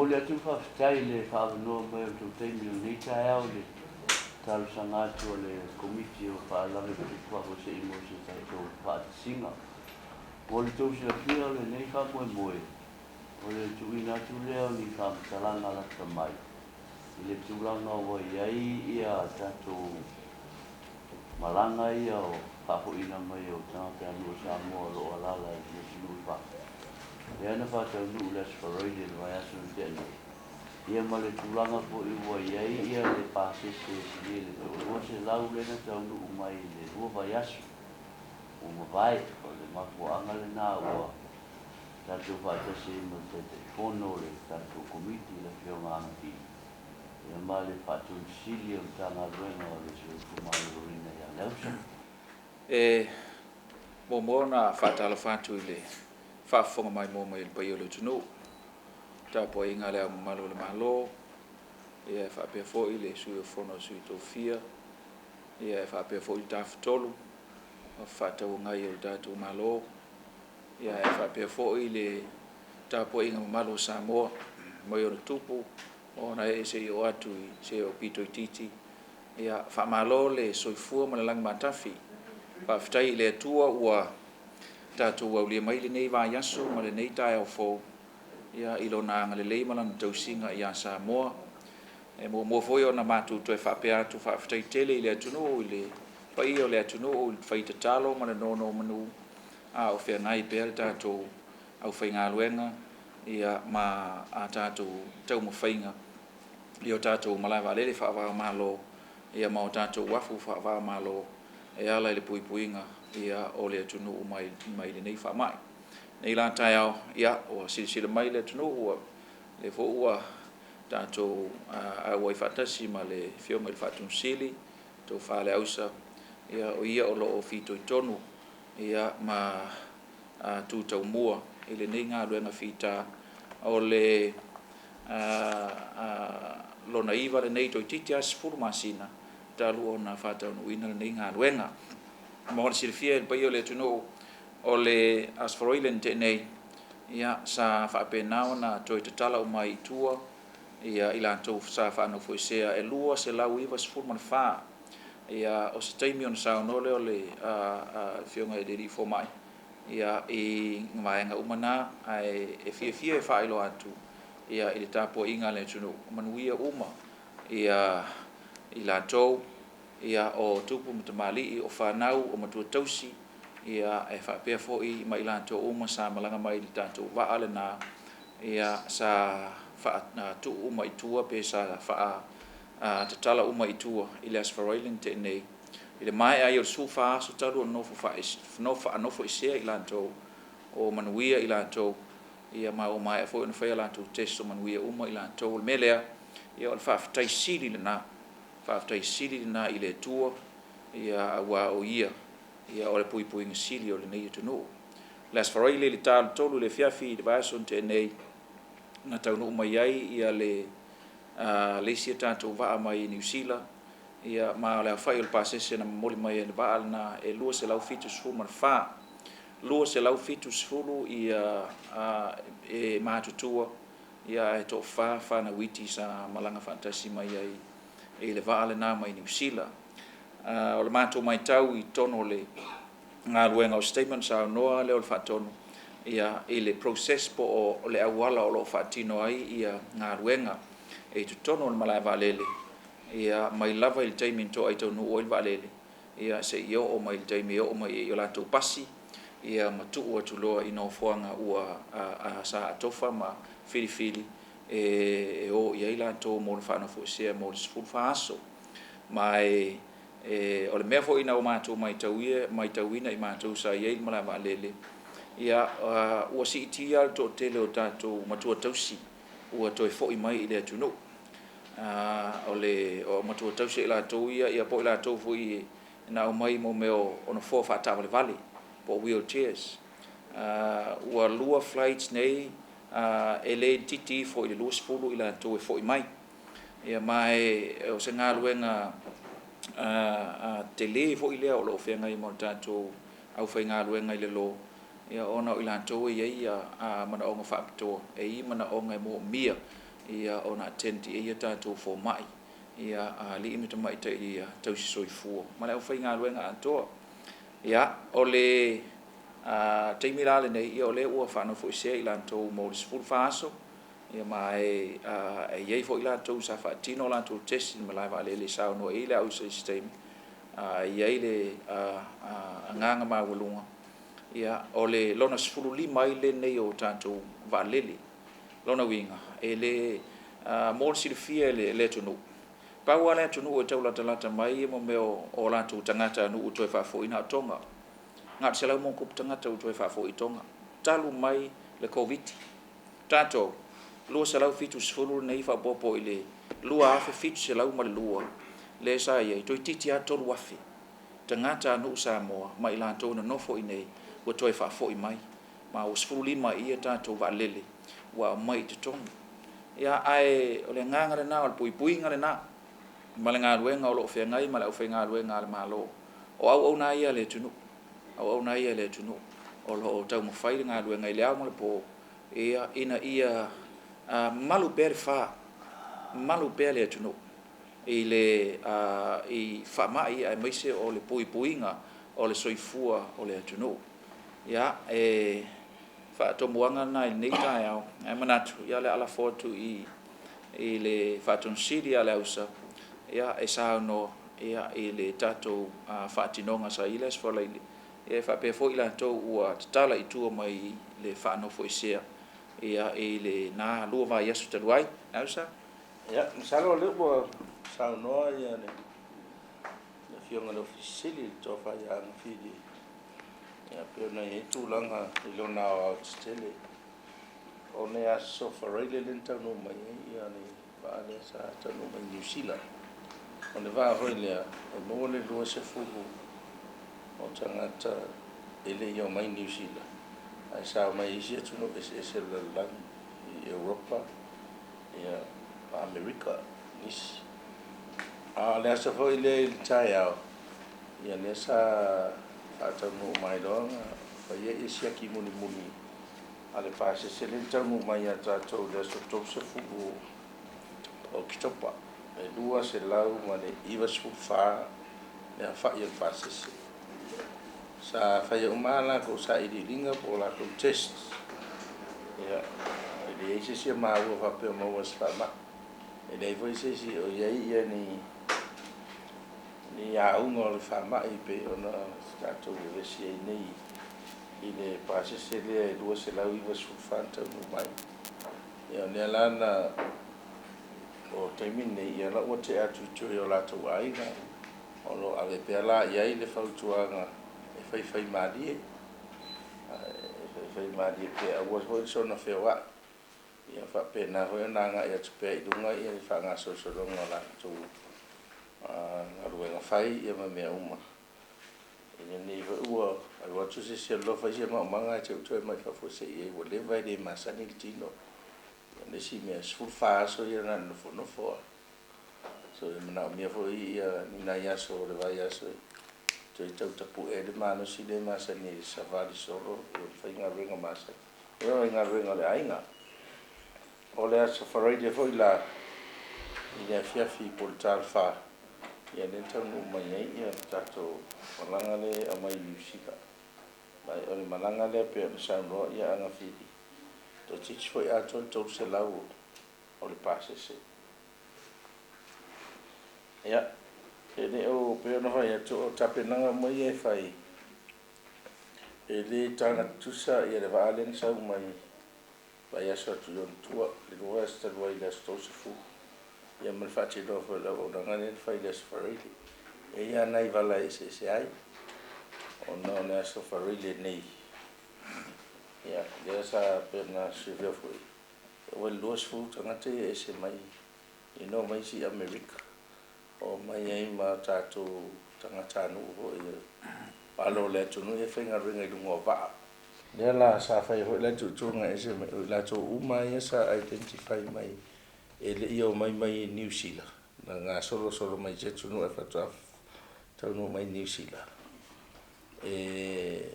Momoli atu le faafetai i le faaavanoa mai o le tou taimi i lenei taeao i le talosaga atu a le Komiti o Faalavelave Tutupu Faafuasei mo se tatou faatasiga. Mo le tou silafia o lenei faamoemoe, o le tuuina atu lea o ni faamatalaga lata mai i le tulaga ua i ai ia tatou malaga ia o faafoiina mai o tagatanuu o Samoa o lo o alaala i atunuu i fafo, lea na faataunuu i le Aso Faraile i le vaiaso na tea nei, ia ma le tulaga foi ua i ai ia le pasese e silia i le 200 lea na taunuu mai i le 2 vaiaso ua mavae. O le mafuaaga lena ua tatou faatasi ai ma le Taitaifono o le tatou Komiti, le Afioga Amati, ia ma le Faatonu Sili o le Matagaluega o le Soifua Maloloina ia Leausa. E muamua ona faatalofa atu i le faafofoga maimoa mai a le paia o le atunuu, tapuaiga a Le Ao Mamalu o le Malo, ia e faapea foi le Sui o le Fono a Sui Tofia, ia e faapea foi le Tafatolu o Fefaatauagai o le tatou Malo, ia e faapea foi le tapuaiga mamalu a Samoa mai ona tupu ma ona ee seia oo atu i se aupito itiiti. Ia faamalo le soifua ma le lagi matafi. Faafetai i le Atua ua tatou aulia mai lenei vaiaso ma lenei taeao fou ia i Lona agalelei ma Lana tausiga ia Samoa. E muamua foi ona matou toe faapea atu faafetai tele i le atunuu i le paia o le atunuu i le fai tatalo ma le nonomanu a o feagai pea le tatou aufaigaluega ia ma a tatou taumafaiga i o tatou malae vaalele faava-o-Malo ia ma o tatou uafu faava-o-Malo e ala i le puipuiga ia o le atunuu mai mai lenei faamai. Nei la taeao, ia ua silasila mai le atunuu ua lea foi ua tatou auai faatasi ma le Afioga i le Faatonu Sili, Tofa Leausa, ia o ia o lo o fitoitonu ia ma tu taumua i lenei galuega fita o le lona iva lenei toeitiiti lava 10 masina talu ona faataunuuina lenei galuega. Mo le silafia e le paia o le atunuu, o le Aso Faraile na tea nei, ia, sa faapena ona toe tatala uma ai i tua ia i latou sa faanofoesea e 294. Ia, o se taimi ona saunoa lea o le Afioga i le Alii Fomai ia i vaega uma na, ae e fiafia e faailoa atu ia i le tapuaiga a le atunuu, manuia uma ia i latou ia o tupu ma tamalii, o fanau, o matua tausi, ia e faapea foi ma i latou uma sa malaga mai i le tatou vaa lena, ia sa faatuu uma i tua pe sa faatatala uma i tua i le Aso Faraile na tea nei, i le maea ai o le 14 aso talu ona nofo faanofoesea i latou, o manuia i latou, ia ma ua maea foi ona fai a latou test o manuia uma i latou. O le mea lea, ia o le faafetai sili lena, faafetai sili lena i le Atua, ia aua o Ia, ia o le puipuiga sili o lenei atunuu. O le Aso Faraile i le ta o le 3 i le afiafi i le vaiaso na tea nei, na taunuu mai ai ia le le isi a tatou vaa mai Niu Sila, ia ma o le aofai o le pasese na momoli mai e le vaa lena e 274. 270 ia e matutua ia ae toafa fanau iti sa malaga faatasi mai ai i le vaa lena mai Niu Sila. O le matou matau i totonu o le galuega o se taimi ona saunoa lea o le Faatonu ia i le process po o le auala o lo o faatino ai ia galuega i totonu o le malae vaalele ia mai lava i le taimi na toai taunuu ai le vaalele ia seia oo mai i le taimi e oo mai ai i o latou pasi ia ma tuu atu loa i nofoaga ua sa atofa ma filifili e o i ai latou mo le faanofoesea mo le 14 aso. Ma e o le mea foi na matou matauina i matou sa i ai i le malae vaalele, ia ua siitia le toatele o tatou matua tausi ua toe foi mai i le atunuu. O le o matua tausi i latou ia, ia po o i latou foi na aumai mo mea o nofoa faataavalevale po o wheelchairs. Ua 2 flights nei, e le itiiti ifo i le 20 i latou e foi mai. Ia ma e o se galuega tele foi lea o lo o feagai ma le tatou aufaigaluega i le lo, ia ona o i latou e i ai manaoga faapitoa, e i ai manaoga e moomia. ia ona attend i ai a tatou fomai, ia a alii ma tamaitai tausi soifua ma le aufaigaluega atoa. Ia, o le taimi la lenei, ia o lea ua faanofoesea i latou mo le 14 aso, ia ma e i ai foi latou sa faatino latou test i le malae vaalele e saunoa i ai le ausa i se taimi, e i ai le agaga maualuga, ia, o le lona 15 ai lenei o tatou vaalele. Lona uiga, e le mo le silafia e le atunuu, pau lava le atunuu e taulatalata mai mo mea o latou tagatanuu toe faafoi na o Toga. Na o le 100+ tagata ua toe faafoi i Toga, talu mai le Koviti. Tatou, 270 lenei faaopoopo i le 2,702 lea sa i ai, toeitiiti lava 3,000 tagatanuu Samoa ma i latou na nofo i inei ua toe faafoi mai. Ma ua 15 ai i tatou vaalele ua aumai i totonu. Ia, ae o le agaga lena, o le puipuiga lena ma le galuega o lo o feagai ma le aufaigaluega a le Malo. O auauna ia a le atunuu, auauna ia a le atunuu o lo o taumafai le galuega i le ao ma le po, ia, ina ia malu pea le fa, malu pea le atunuu i le i faamai aemaise o le puipuiga o le soifua o le atunuu. Ia, e faatomuaga lena i lenei taeao, ae manatu, ia o le a lafo atu i le Faatonu Sili a le Ausa, ia, e saunoa, ia, i le tatou faatinoga sa i ai le Aso Faraile, ia, e faapea foi latou ua tatala i tua mai le faanofoesea, ia, i lena 2 vaiaso talu ai. Ausa? Ia, masalo o lea ua saunoa ia le Afioga i le Ofisa Sili i le Tofa ia Agafili, ia, pei ona i ai tulaga i lona aoaotetele. O le Aso Faraile lea na taunuu mai ai ia le vaa lea sa taunuu mai Niu Sila. O le vaa foi lea, e maua le 20 o tagata e le i omai Niu Sila, ae sa omai isi atunuu eseese o le lalolagi, i Europa, ia, ma Amerika, nisi. A o le aso foi lea i le taeao, ia lea sa faataunuu mai loa na faia ia siaki mulimuli a le pasese lea na taunuu mai ia tatou i le aso 30 o Oketopa, e 294 le aofai o le pasese. Sa faia uma latou sailiiliga po o latou test, ia, e leai se isi e maua faapea o maua i se faamai. E leai foi se isi o i ai ia ni auga o le faamai pei ona tatou vevesi ai nei i le pasese lea e 294 na taunuu mai. Ia, o lea la na o taimi nei, ia la ua tea atu i tua i o latou aiga, o lo o ave pea la i ai le fautuaga e faifai malie, e faifai malie pea, aua foi le soona feoai. Ia faapena foi ona agai atu pea i luga ia le faagasolosologa o latou galuega fai ia ma mea uma. I lenei foi ua alu atu se isi alofa i se maumaga ae te i ua toe mai fafo se i ai ua leva e le masani le tino. O le isi mea, 14 aso ia na nofonofo lava. So e manaomia foi ia ni nai aso o le vaiaso e toe tautapue ai le malosi lea e masani ai i le savali solo, o le faigaluega masani. E oo i galuega o le aiga. O le Aso Faraile foi la, i le afiafi po o le 3:30, ia lea na taunuu mai ai ia le tatou malaga lea e aumai Niu Sila. Ma o le malaga lea pei ona saunoa ia Agafili, toeitiiti foi atoa le 300 o le pasese. Ia, e le o pei ona fai atu, o tapenaga uma ia e fai, e le taga tutusa ia le vaa lea na sau mai vaiaso atu i ona tua, le 2 aso talu ai i le aso 30, ia ma le faatinoa foi o le auaunaga lea na fai i le Aso Faraile. E i ai lava nai vala e eseese ai, ona o le Aso Faraile nei, ia, lea sa pei ona silafia foi, ua i le 20 tagata ia e ese mai, ina omai isi i Amerika, o omai ai ma tatou tagatanuu foi, alo o le atunuu e faigaluega i luga o vaa. Lea la sa fai foi la tuutuuga ese mai, o i latou uma ia sa identify mai e le i omai mai Niu Sila, na gasolosolo mai se atunuu e faatoa taunuu mai Niu Sila, e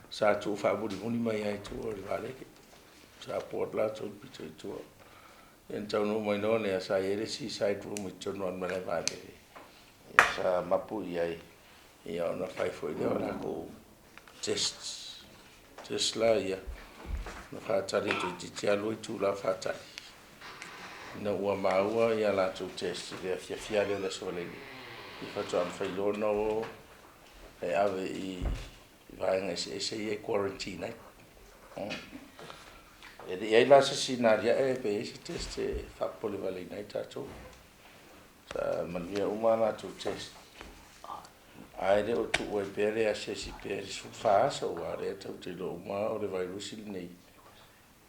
sa tuu faamulimuli mai ai i tua o le vaalele, sa board latou pito i tua. Ia na taunuu mai loa lea, sa i ai le isi side room i totonu o le malae vaalele, ia sa mapu i ai, ia ona fai foi lea o latou tests. Test la ia, na faatali toeitiiti lava 2 itula faatali, ina ua maua a latou test i le afiafi lava lea o le Aso Faraile, ia faatoa mafai loa ona o e ave i vaega eseese ia e quarantine ai. E le i i ai la se isi na aliae pe i ai se test e faapopolevaleina ai tatou. Sa manuia uma a latou test. Ae le o tuu ai pea le asiasi pea i le 14 aso, aua o lea tatou te iloa uma lava o le vairusi lenei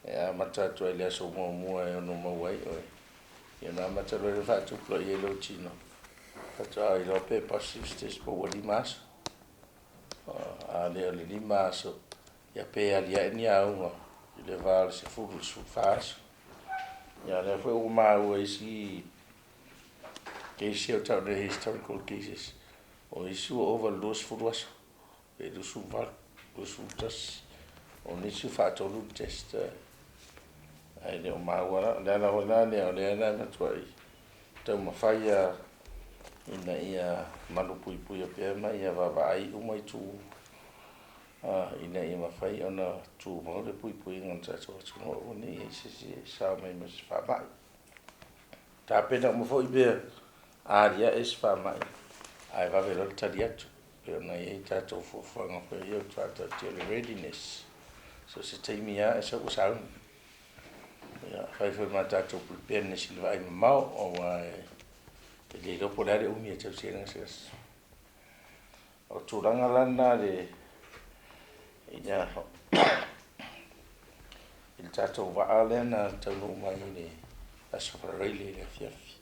e amata atu lava i le aso muamua e ono maua ai oe, ia ona amata loa lea ona faatupulaia i lou tino, faatoa iloa pe positive se test po ua 5 aso. A le o le 5 aso, ia pe aliae ni auga i le va o le 10 i le 14 aso. Ia o lea foi ua maua i isi case ia ua tau nei historical cases, o isi ua ova i le 20 aso, pe 28, 21, o nisi ua faatolu ona test ae le o maua la. O le ala foi la lea o lea na matuai taumafai lava ina ia malupuipuia pea ma ia vaavaai uma itu ina ia mafai ona tumau le puipuiga o le tatou atunuu, aua ne i i ai se isi e sao mai ma se faamai. Tapena uma foi mea a aliae se faamai, ae vave loa le tali atu, pei ona i ai tatou fuafuaga foi ia ou te faatautia o le readiness. So o se taimi lava e sau ua sauni. Ia, fai foi ma tatou preparedness i le vaai mamao, aua e le iloa po o le a le umi e tausi ai le gasegase. O tulaga la na le i le tatou vaa lea na taunuu mai i le Aso Faraile i le afiafi.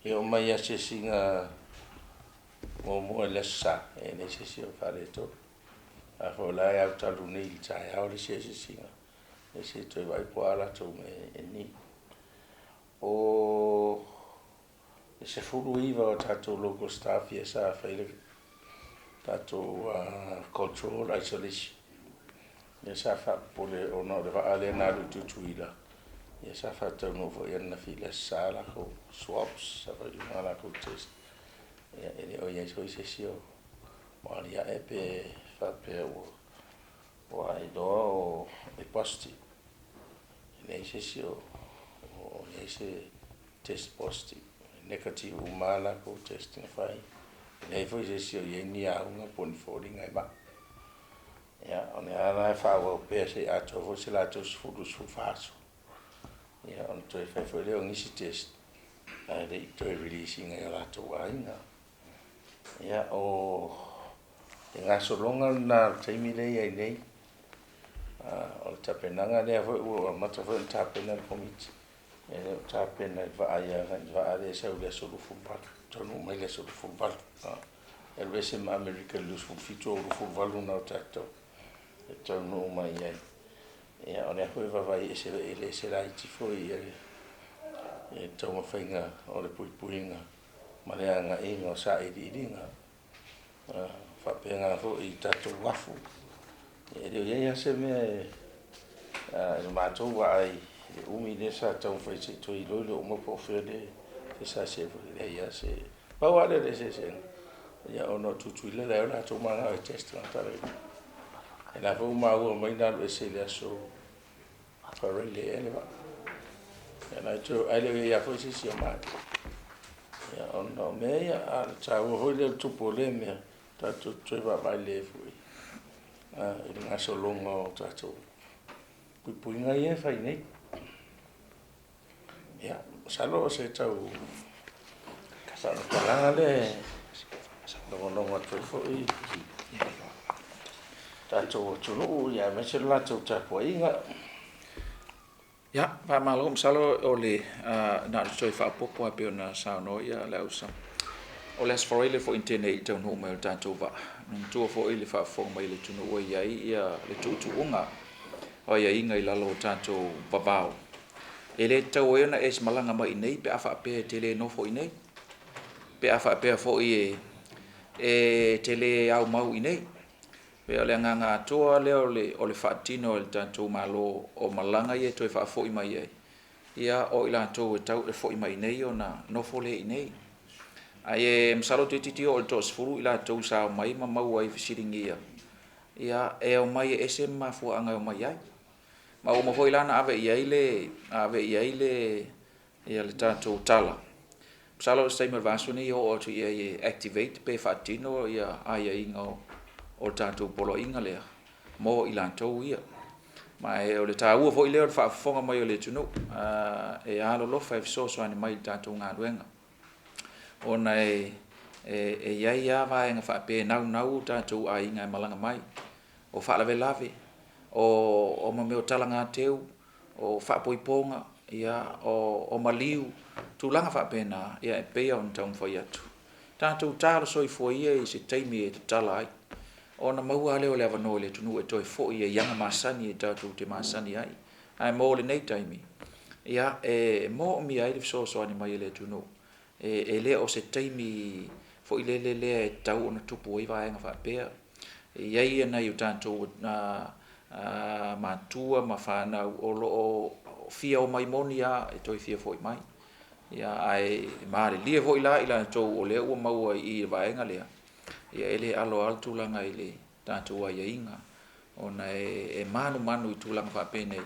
E oo mai i asiasiga muamua i le Aso Sa, e leai se isi o faaletonu. A foi o la e autalu nei i le taeao le isi asiasiga, ia se i toe vaai po o a latou mea e need. O le 19 o tatou local staff ia sa fai le tatou control isolation, lea sa faapopole ona o le vaa lea na alu i Tutuila, ia sa faataunuu foi ananafi i le Aso Sa latou swabs, sa fai uma latou test, ia e le o i ai foi se isi o aliae pe faapea ua iloa o e positive. E leai se isi o i ai se test positive, negative uma lava latou test na fai. E leai foi se isi o i ai ni auga po o ni foliga e mai. Ia, o lea la e faaauau pea seia atoa foi se latou 10 i le 14 aso. Ia ona toe fai foi lea o nisi test, ae le i toe release ina i o latou aiga. Ia, o le gasologa lena o le taimi lea e i ai nei, o le tapenaga lea foi ua amata foi ona tapena le Komiti, e le o tapena i le vaai agai i le vaa lea e sau i le aso 28, taunuu mai i le aso 28. E alu ese ma Amerika i le 27 o 28 na o tatou e taunuu mai ai. Ia, o lea foi e vaavaai ese e le laiti foi le taumafaiga o le puipuiga ma le agaiga o sailiiliga. Faapena foi i tatou uafu. E le o i ai lava se mea i le matou vaai i le umi lea sa taumafai se i toe iloilo uma po o fea le sa e leai lava se... Pau lava lea o le eseesega, ia ona o Tutuila la e o latou mananao e test tagata la e i o. O la foi ua maua mai na alu ese i le Aso Faraile ea le vaa. Ia la e toe, ae le o i ai lava foi se isi o mai. Ia ona o mea ia, a o le taua foi lea o le tupu o lea mea, tatou te toe vaavaai lelei foi i le gasologa o tatou puipuiga ia e fai nei. Ia, masalo o se tau faamatalaga lea e logologo atu ai foi tatou atunuu, ia aemaise le latou tapuaiga. Ia, faamalo, masalo o le na o le toe faaopoopo lava pei ona saunoa Leausa. O le Aso Faraile foi na tea nei i taunuu mai o le tatou vaa, manatua foi le faafofoga mai a le atunuu ua i ai le tuutuuga o aiaiga i lalo o tatou vavao. E le tatau ai ona e malaga mai i inei pe a faapea e te le nofo i inei, pe a faapea foi e te le aumau i inei. Pei o le agaga atoa lea o le faatino e le tatou Malo o malaga ia e toe faafoi mai ai. Ia, o i latou e tau e foi mai i inei ona nofo lea i inei. Ae masalo toeitiiti oo i le toasefulu i latou sa omai ma maua ai fesiligia, ia, e omai e ese ma mafuaaga e omai ai. Ma ua uma foi la ona ave i ai le, ave i ai le, ia le tatou tala. Masalo o se taimi o le vaiaso lenei e oo atu i ai e activate pe faatino ia aiaiga o le tatou poloaiga lea mo i latou ia. Ma o le taua foi lea o le faafofoga mai o le atunuu e alolofa e fesoasoani mai i le tatou galuega, ona e i ai lava vaega faapea e naunau o tatou aiga e malaga mai, o faalavelave, o mea o talagateu, o faapoipoga, ia, o maliu, tulaga faapena, ia e pei ona taumafai atu. Tatou talo soifua ia i se taimi e tatala ai, ona maua lea o le avanoa i le atunuu e toe foi ai i aga masani e tatou te masani ai. Ae mo lenei taimi, ia, e moomia ai le fesoasoani mai e le atunuu. E le o se taimi foi lele lea e tatau ona tupu ai vaega faapea. E i ai nai o tatou matua ma fanau o lo o fia omai moni lava e toe fia foi mai. Ia, ae malilie foi la i latou o lea ua maua i i le vaega lea, ia e le alo lava le tulaga i le tatou aiaiga, ona e manumanu i tulaga faapenei,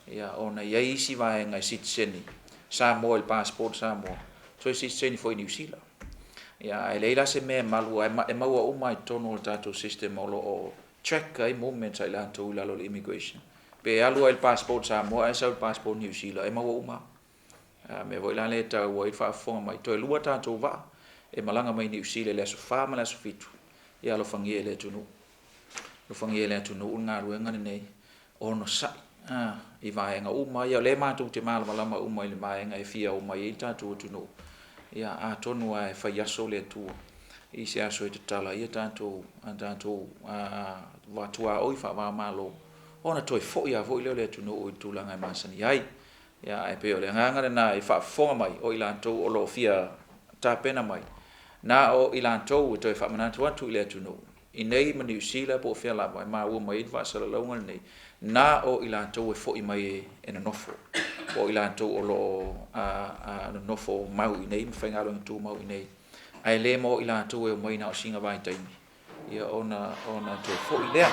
ia, ona e i ai isi vaega e sitiseni Samoa i le passport Samoa, toe sitiseni foi i Niu Sila. Ia, ae leai la se mea e malu ai, e maua uma i totonu o le tatou system o lo o track ai movements a i latou i lalo o le immigration. Pe alu ai i le passport Samoa ae sau i le passport Niu Sila, e maua uma. A mea foi la lea e taua ai le faafofoga mai. Toe lua tatou vaa e malaga mai Niu Sila i le aso 4 ma le aso 7, ia alofagia e le atunuu. Alofagia e le atunuu le galuega lenei, onosai i vaega uma ia. O lea matou te malamalama uma i le vaega e fia omai ai le tatou atunuu. Ia, atonu lava e fai aso le Atua i se aso e tatala ai tatou tuaoi faava-o-Malo, ona toe foi lava foi lea o le atunuu i le tulaga e masani ai. Ia, ae pei o le agaga lena i faafofoga mai o i latou o lo o fia tapena mai, na o i latou e toe faamanatu atu i le atunuu, i nei ma Niu Sila po o fea lava e maua mai ai le faasalalauga lenei, na o i latou e foi mai e nonofo, po o i latou o lo o nonofo mau i nei ma faigaluega tumau i nei, ae le mo i latou e omai na o sina vaitaimi, ia ona toe foi lea.